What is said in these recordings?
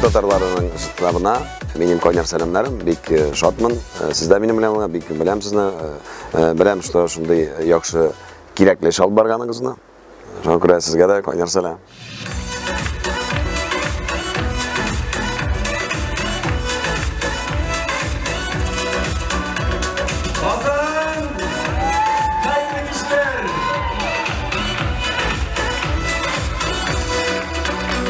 татарларының штабына минем кайнар сәламнәрем, бик э, шатмын. Э, сез дә минем белән, бик беләм сезне, э, беләм, что шундый яхшы кирәкле эш алып барганыгызны. Шуңа күрә сезгә дә кайнар сәлам. Казан! Хәерле кичләр!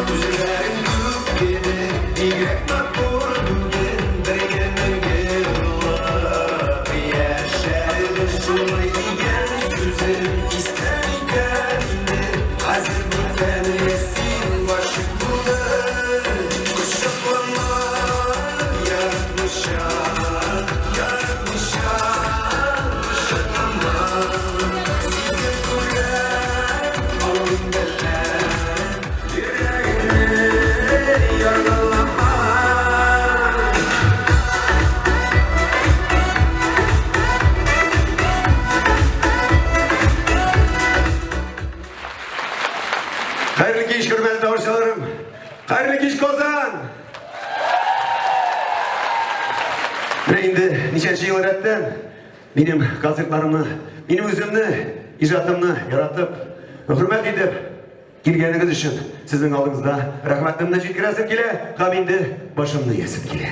Үзләрең күп иде, бигрәк матур бүген бергә мәңге булып яшәрбез шулай дигән сүзем истә микән инде хәзер бүтән син гашыйк булдың кочаклама яратмыйча яратмыйча кочаклама сизеп күрәм алдым бәла йөрәгемне яралама. Хәерле кич, хөрмәтле тамашачыларым! Хәерле кич, Казан! Менә инде ничәнче ел рәттән минем концертларымны, минем үземне, иҗатымны яратып, хөрмәт итеп килгәнегез өчен сезнең алдыгызда рәхмәтемне җиткерәсем килә һәм инде башымны иясем килә.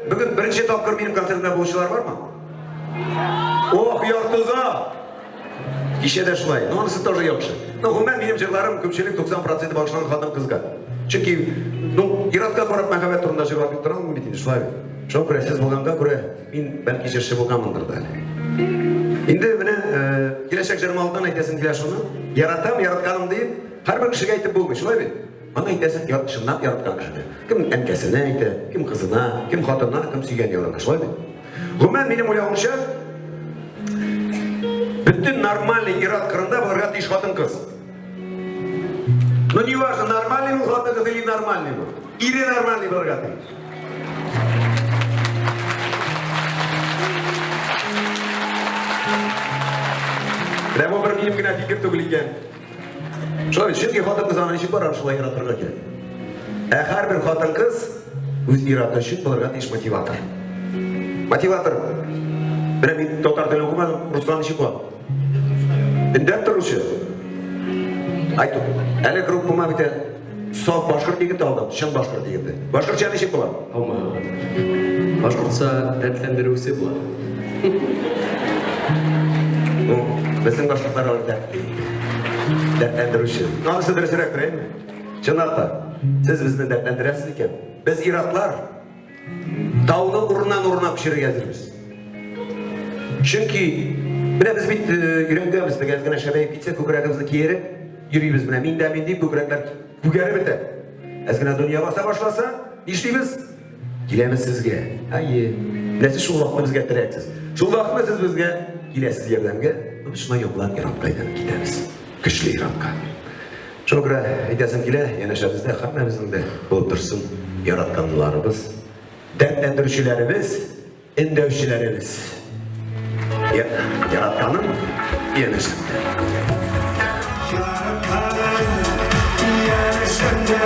Бүген беренче тапкыр минем концертымда булучылар бармы? Ох, ярты зал! Кичә дә шулай. Ну, анысы тоже яхшы. Ну, гомумән, минем җырларым күпчелек 90% багышланган хатын-кызга. Чөнки, ну, ир-атка карап мәхәббәт турында җырлап бит тора алмыйм бит инде, шулай бит. Шуңа күрә сез булганга күрә мин бәлки җырчы булганмындыр да әле. Инде менә э, киләчәк җырым алдыннан әйтәсем килә шуны. Яратам, яратканым дип, һәрбер кешегә әйтеп булмый, шулай бит? Аны әйтәсең, я, чынлап яраткан кешегә. Кем әнкәсенә әйтә, кем кызына, кем хатынына, кем сөйгән ярына, шулай бит? Гомумән, минем уйлавымча, бөтен нормальный ир-ат кырында булырга тиеш хатын-кыз. Ну, не важно, нормальный ул хатын-кыз или нормальный ул. Ире нормальный булырга тиеш. Менә бу бер минем генә фикер түгел икән. Шулай бит, чөнки хатын-кыз аны ничек барар, шулай яратырга кирәк. Ә һәрбер хатын-кыз үз ир-аты өчен булырга тиеш мотиватор. Мотиватор. Менә мин татар телен укымадым, Руслан ничек була? Өндәп торучы. Айт, әле группама бит саф башкорт егете алдым, чын башкорт егете. Башкортча ничек була? Алмаган. Башкортча дәртләндерүче була. Ну, безнең башкортлар алар дәртли. Дәртләндерүче. Ну, анысы дөресрәк, әйеме? Чынлап та, сез безне дәртләндерәсез икән. Без иратлар тауны урыннан урынга күчерергә әзербез. Чөнки менә без бит э, өйрәнгәнбез, теге әз генә шәбәеп китсә, күкрәгебезне киереп йөрибез. Менә мин дә мин дип күкрәкләр күгәреп бетә. Әз генә дөнья баса башласа, нишлибез? Киләбез сезгә. Әйе. Менә сез шул вакытны безгә терәксез. Шул вакытны сез безгә киләсез ярдәмгә. Без шуннан яңадан ир-атка әйләнеп китәбез. Көчле ир-атка. Шуңа күрә әйтәсем килә, янәшәбездә һәммәбезнең дә булып торсын яратканларыбыз, дәртләндерүчеләребез, Өндәүчеләребез. Яратканым янәшәмдә. Яратканым янәшәмдә,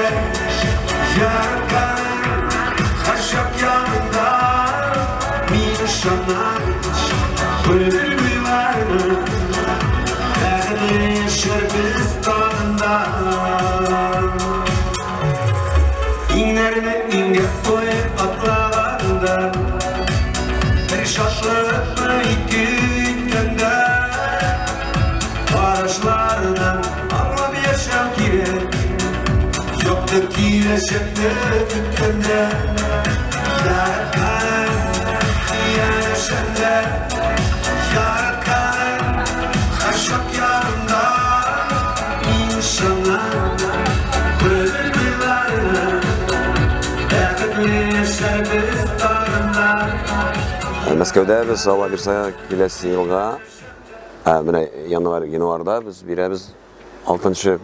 яратканым һәрчак янымда. Мин ышанам, гомер буйларына бәхетле яшәрбез тагын да. Иңнәрне иңгә куеп атлаганда, Бер шатлыкны ике иткәндә, Карашларынан аңлап яшәү кирәк, Якты киләчәкне көткәндә. Яраткан янәшәмдә, Яраткан һәрчак янымда. Мин ышанам, гомер буйларына Бәхетле яшәрбез тагын да. Мәскәүдә без Алла бирсә киләсе елга, ә, менә январь, январьда без бирәбез алтынчы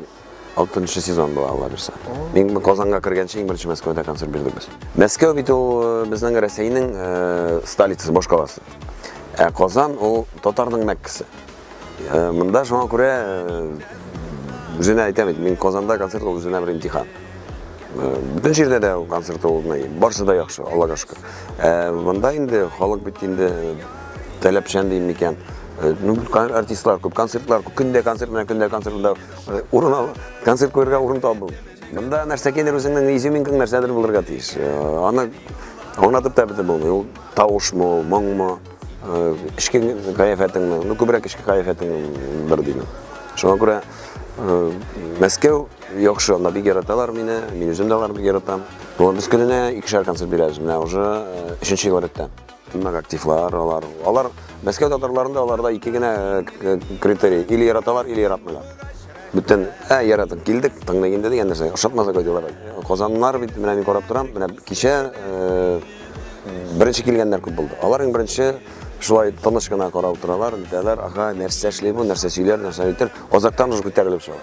алтынчы сезон була Алла бирсә. Мин Казанга кергәнче иң беренче Мәскәүдә концерт бирдек без. Мәскәү бит ул э, безнең Рәсәйнең э, столицасы, башкаласы. Ә Казан ул татарның Мәккәсе. Э, монда шуңа күрә э, үзенә әйтәм бит, мин Казанда концерт ул үзенә бер имтихан. Бөтен җирдә дә концерт ул, барсы да яхшы, Аллага шөкер. Ә монда инде халык бит инде таләпчән дим микән. Ну, артистлар күп, концертлар күп, көндә концерт, менә көндә концерт, монда урын ал, концерт куярга урын табыл. Монда нәрсәкәйдер үзеңнең изюминкаң нәрсәдер булырга тиеш. Аны аңлатып та бетереп булмый. Ул тавышмы, ул моңмы, эчке кыяфәтеңме, ну күбрәк эчке кыяфәтең бер димем. Шуңа күрә Мәскәү яхшы, анда бик яраталар мине, мин үзем дә аларны бик яратам. Без көненә икешәр концерт бирәбез, менә уже өченче ел рәттән. Нык активлар алар. Алар Мәскәү татарларында аларда ике генә критерий, или яраталар, или яратмыйлар. Бүтән, ә, яратып килдек, тыңлыйк инде дигән нәрсә. Ошатмаса кайталар. Казаннар бит, менә мин карап торам, менә кичә беренче килгәннәр күп булды. Алар иң беренче шулай тыныч кына карап утыралар, нитәләр, ага, нәрсә эшли бу, нәрсә сөйләр, нәрсә әйтер. Азактан уже күтәрелеп чыга.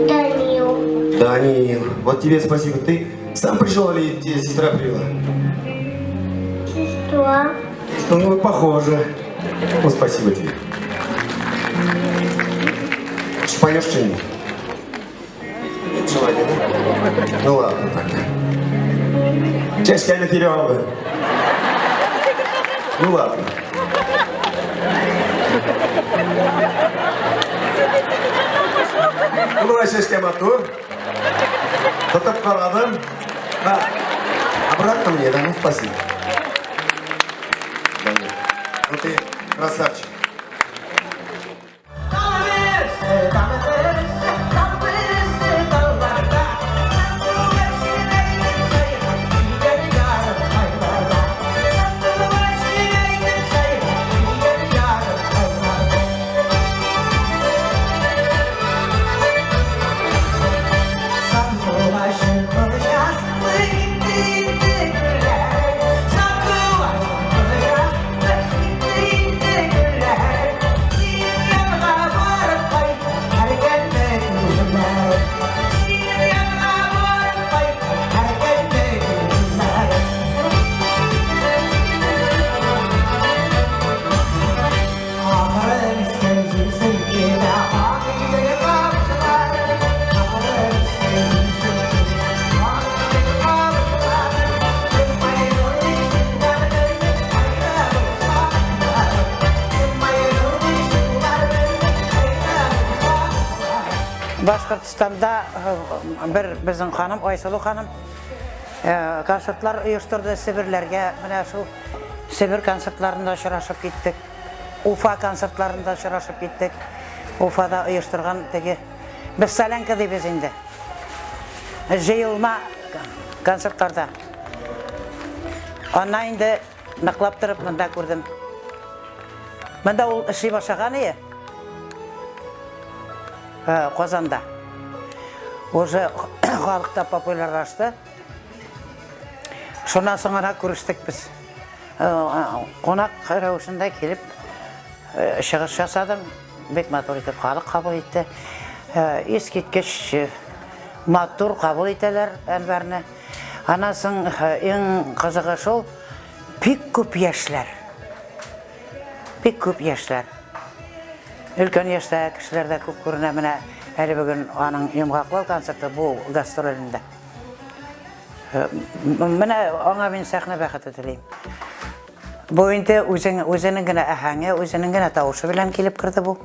Данил. Данил, вот тебе спасибо. Ты сам пришел или тебе сестра привела? Сестра. Ну, похоже. Ну, спасибо тебе. Споешь что-нибудь? Нет желания, да? Ну ладно тогда. Чәчкәне тирә Ну ладно. Ну давай чәчкә матур. Тотып карадым. На. Обратно мне, да? Ну спасибо. Ну ты красавчик. Башкортстанда бер безнең ханым, Айсылу ханым концертлар оештырды Себерләргә. Менә шул Себер концертларында очрашып киттек. Уфа концертларында очрашып киттек. Уфада оештырган теге без солянка дибез инде. Җыелма концертларда. Аннан инде ныклап торып монда күрдем. Монда ул эшли башлаган ие. Казанда. Уже халыкта популярлашты. Шуннан соң гына күрештек без. Кунак рәвешендә килеп чыгыш ясадым. Бик матур итеп халык кабул итте. Искиткеч матур кабул итәләр Әнвәрне. Аннан соң иң кызыгы шул, бик күп яшьләр. Бик күп яшьләр. Өлкән яшьтәге кешеләр дә күп күренә. Менә әле бүген аның йомгаклау концерты бу гастролендә. Менә аңа мин сәхнә бәхете телим. Бу инде үзең, үзенең генә әһәңе, үзенең генә тавышы белән килеп керде бу.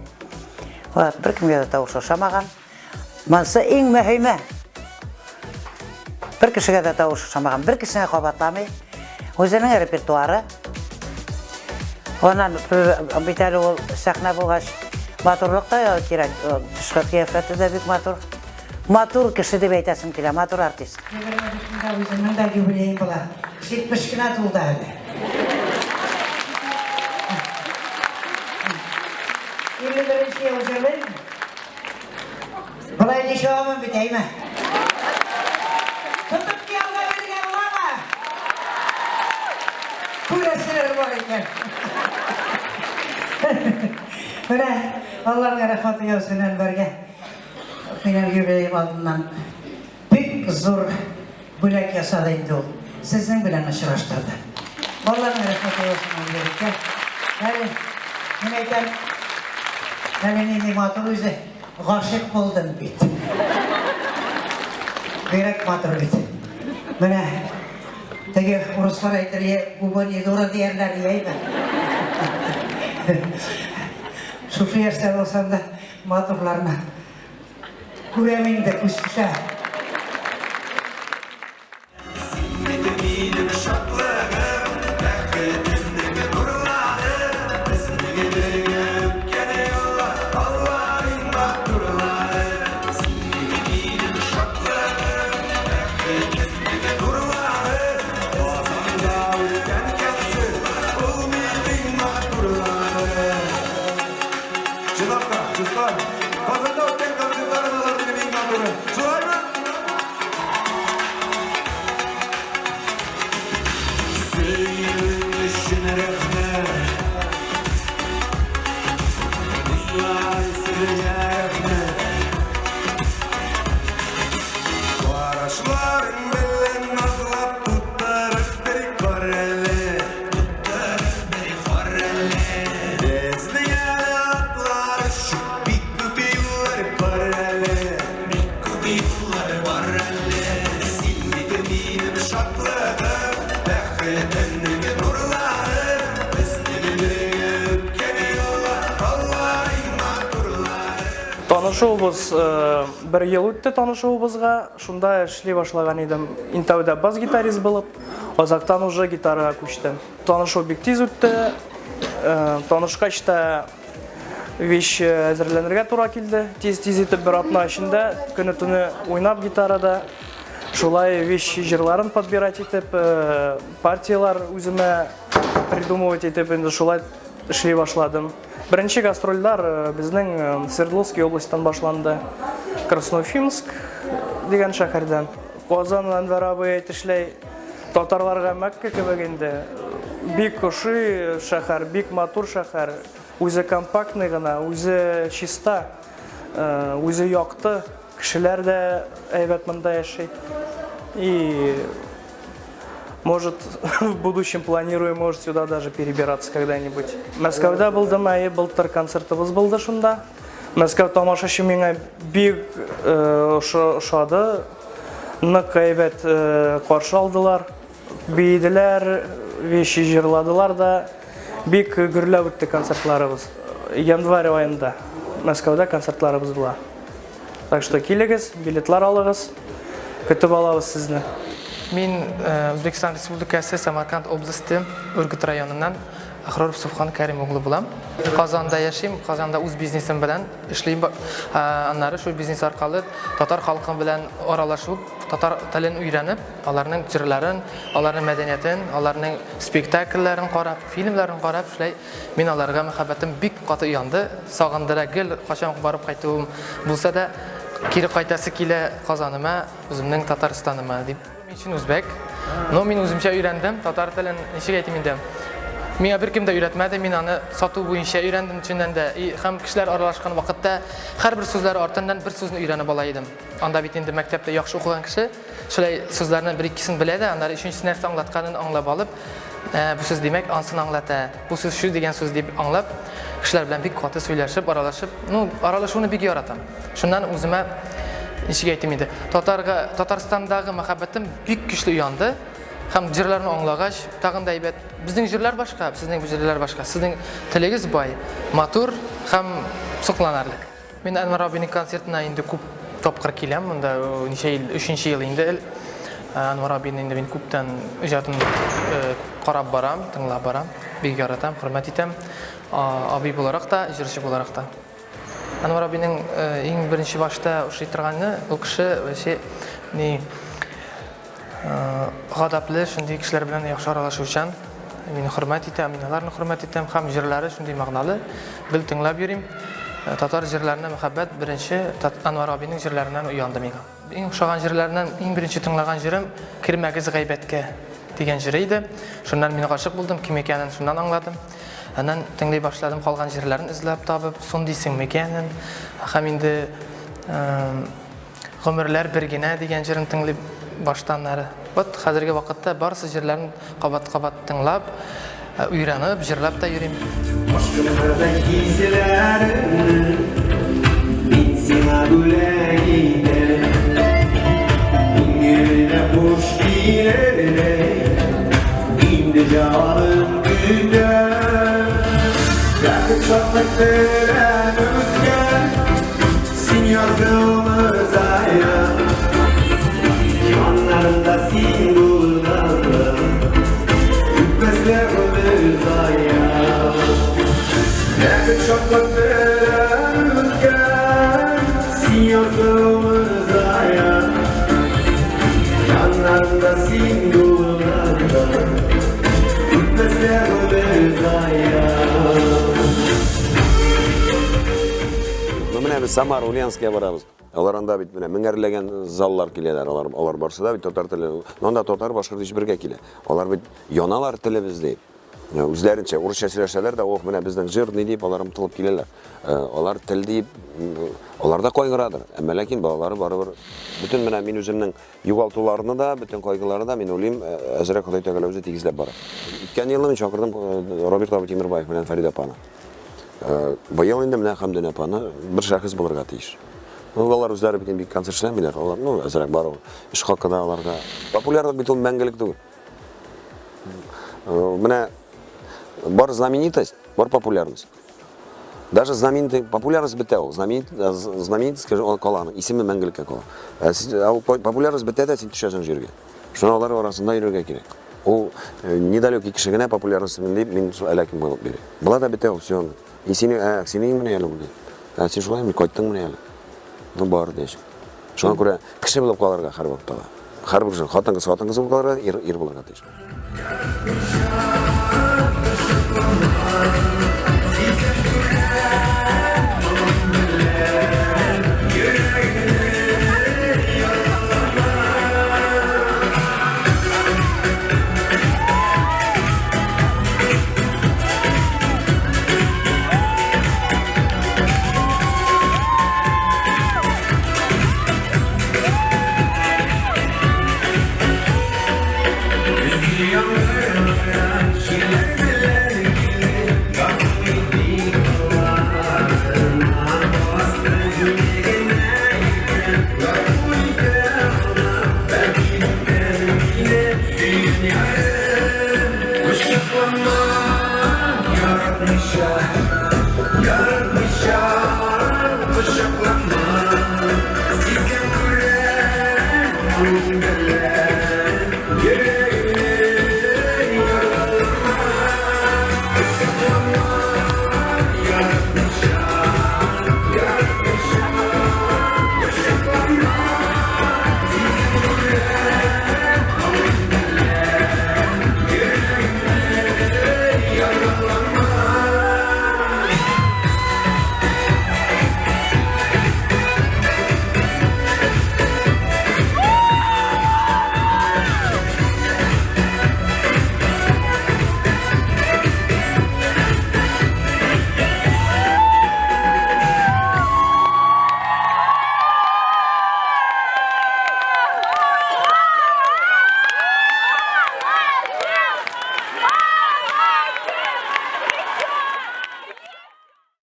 Вот, беркемгә дә тавышы ошамаган. Монысы иң мөһиме. Бер кешегә дә тавыш ошамаган, бер кешене кабатламый. Үзенең репертуары. Аннан бит әле ул сәхнә булгач, матурлык та кирәк. Тышкы кыяфәте дә бик матур. Матур кеше дип әйтәсем килә, матур артист. 25-ендә үземнең дә юбилеем була. 70 кенә тулды әле. 51 ел җырлыйм. Болай ничә алмам бит, әйме? Тотып кияүгә бирергә буламы? Күрәселәр бар икән. Менә Алланың рәхмәте яусын Әнвәргә. Минем юбилеем алдыннан бик зур бүләк ясады инде ул. Сезнең белән очраштырды. Алланың рәхмәте яусын ул егеткә. Әле, мин әйтәм, әле нинди матур үзе. Гашыйк булдым бит. Бигрәк матур бит. Менә теге урыслар әйтер, я губа не дура диярләр, яйме? Шушы яшьтә булсам да матурларны күрәм инде, күз төшә. Чынлап та, дуслар, Казанда үткән концертлар алар минем иң матуры. Шулаймы? Сөюең өчен рәхмәт. Дуслар, сезгә рәхмәт. Карашларың белән назлап тутырып бер кар әле. Тутырып бер кар әле. Безнең әле атлар өчен бик күп юллар бар әле. Бик күп юллар бар әле. Син бит минем шатлыгым, бәхетемнең нурлары. Безнең бергә үткән юллар, алар иң матурлары. Танышуыбыз бер ел үтте танышуыбызга. Шунда эшли башлаган идем. Иң тәүдә бас-гитарист булып, азактан уже гитарага күчтем. Танышу бик тиз үтте. Танышкач та вещь әзерләнергә тура килде. Тиз-тиз итеп бер атна эчендә көне-төне уйнап гитарада. Шулай вещь җырларын подбирать итеп, партияләр үземә придумывать итеп инде шулай эшли башладым. Беренче гастрольләр безнең Свердловский областьтан башланды. Красноуфимск дигән шәһәрдән. Казан Әнвәр абый әйтешләй, татарларга Мәккә кебек инде. Бик ошый шәһәр, бик матур шәһәр. Үзе компактный гына, үзе чиста, үзе якты. Кешеләр дә әйбәт монда яши. И может, в будущем планирую, может, сюда даже перебираться когда-нибудь. Мәскәүдә булдым, әйе, былтыр концертыбыз булды шунда. Мәскәү тамашачы миңа бик ошады. Нык әйбәт каршы алдылар. Биеделәр, вещи җырладылар да. Бик гөрләп үтте концертларыбыз. Январь аенда Мәскәүдә концертларыбыз була. Так что килегез, билетлар алыгыз. Көтеп алабыз сезне. Мин Үзбәкстан Республикасы Самарканд областе Ургут районыннан Ахроров Суфхан Кәрим углы булам. Казанда яшим, Казанда үз бизнесым белән эшлим. Аннары шул бизнес аркылы татар халкы белән аралашып, татар телен өйрәнеп, аларның җырларын, аларның мәдәниятен, аларның спектакльләрен карап, фильмнарын карап, шулай мин аларга мәхәббәтем бик каты уянды. Сагындыра гел кайчан барып кайтуым булса да, кире кайтасы килә Казаныма, үземнең Татарстаныма дип. Мин чын үзбәк, но мин үземчә өйрәндем татар телен, ничек әйтим инде. Миңа беркем дә өйрәтмәде, мин аны сату буенча өйрәндем чыннан да. И һәм кешеләр аралашкан вакытта һәрбер сүзләре артыннан бер сүзне өйрәнеп ала идем. Анда бит инде мәктәптә яхшы укыган кеше шулай сүзләрне бер икесен белә дә, аннары өченчесе нәрсә аңлатканын аңлап алып, ә, бу сүз димәк ансын аңлата, бу сүз шу дигән сүз дип аңлап, кешеләр белән бик каты сөйләшеп, аралашып, ну, аралашуны бик яратам. Шуннан үземә ничек әйтим инде, татарга, Татарстандагы мәхәббәтем бик көчле уянды. Һәм җырларны аңлагач, тагын да әйбәт. Безнең җырлар башка, сезнең җырлар башка. Сезнең телегез бай, матур һәм сокланырлык. Мин Әнвәр абыйның концертына инде күп тапкыр киләм. Монда ничә ел, өченче ел инде. Әнвәр абыйны инде мин күптән иҗатын карап барам, тыңлап барам. Бик яратам, хөрмәт итәм. Абый буларак та, җырчы буларак та. Әнвәр абыйның иң беренче башта ошый торганы, ул кеше вообще ни Гадәпле, шундый кешеләр белән яхшы аралашучан. Мине хөрмәт итә, мин аларны хөрмәт итәм. Һәм җырлары шундый мәгънәле. Гел тыңлап йөрим. Татар җырларына мәхәббәт беренче Анвар абиның җырларыннан уянды миңа. Иң ошаган җырларыннан иң беренче тыңлаган җырым Кермәгез гайбәткә дигән җыры иде. Шуннан мин гашык булдым, кем икәнен шуннан аңладым. Аннан тыңлый башладым, калган җырларын эзләп табып, сон дисең микәнен. Һәм инде Гомерләр бер генә дигән җырын тыңлый баштан ары. Вот хәзерге вакытта барысы җырларын кабат-кабат тыңлап, өйрәнеп, җырлап та йөрим. Ашкынырдай хисләремне мин сиңа бүләк итәм. Күңеленә хуш килердәй, инде җавабын көтәм. Бәхет шатлык белән үскән Син язгылмызая, Җаннарымда син булганда, Үтмәслә гомер зая. Бәхет шатлык белән үскән, Син язгылмызая, Җаннарымда син булганда, Үтмәслә гомер зая. Ну менә без Самара, Ульяновскига барабыз. Алар анда бит менә меңәрләгән заллар киләләр. Алар алар барсы да бит татар теле. Ну анда татар, башкорт ич бергә килә. Алар бит яналар телебез дип. Үзләренчә урысча сөйләшәләр дә, ох, менә безнең җыр ни дип алар омтылып киләләр. Алар тел дип, алар да кайгырадыр. Әмма ләкин балалары барыбер бөтен менә мин үземнең югалтуларны да, бөтен кайгыларны да мин уйлыйм, әзрәк Ходай Тәгалә үзе тигезләп бара. Үткән елны мин чакырдым Роберт абый Тимербаев белән Фәридә апаны. Быел инде менә Хәмдүнә апаны бер шәхес булырга тиеш. Ну, алар үзләре бит инде бик концерт эшләмиләр. Алар, ну, әзрәк бар ул. Эш хакы да аларга. Популярлык бит ул мәңгелек түгел. Менә бар знаменитость, бар популярность. Даже знаменитый популярность бетә ул. Знаменит, знаменитость скажи, кала аның, исеме мәңгелеккә кала. Ә ул популярность бетә дә син төшәсең җиргә. Шуңа алар арасында йөрергә кирәк. Ул недалекий кеше генә популярность дип мин әллә кем булып йөри. Була да бетә ул, все. И сине, ә, синең менә әле бу. Ә син шулай ми кайттың менә әле. Ну бар диясең. Шуңа күрә кеше булып калырга һәрвакытта да. Һәрбер кеше хатын-кыз хатын-кыз булып калырга, ир ир булырга тиеш.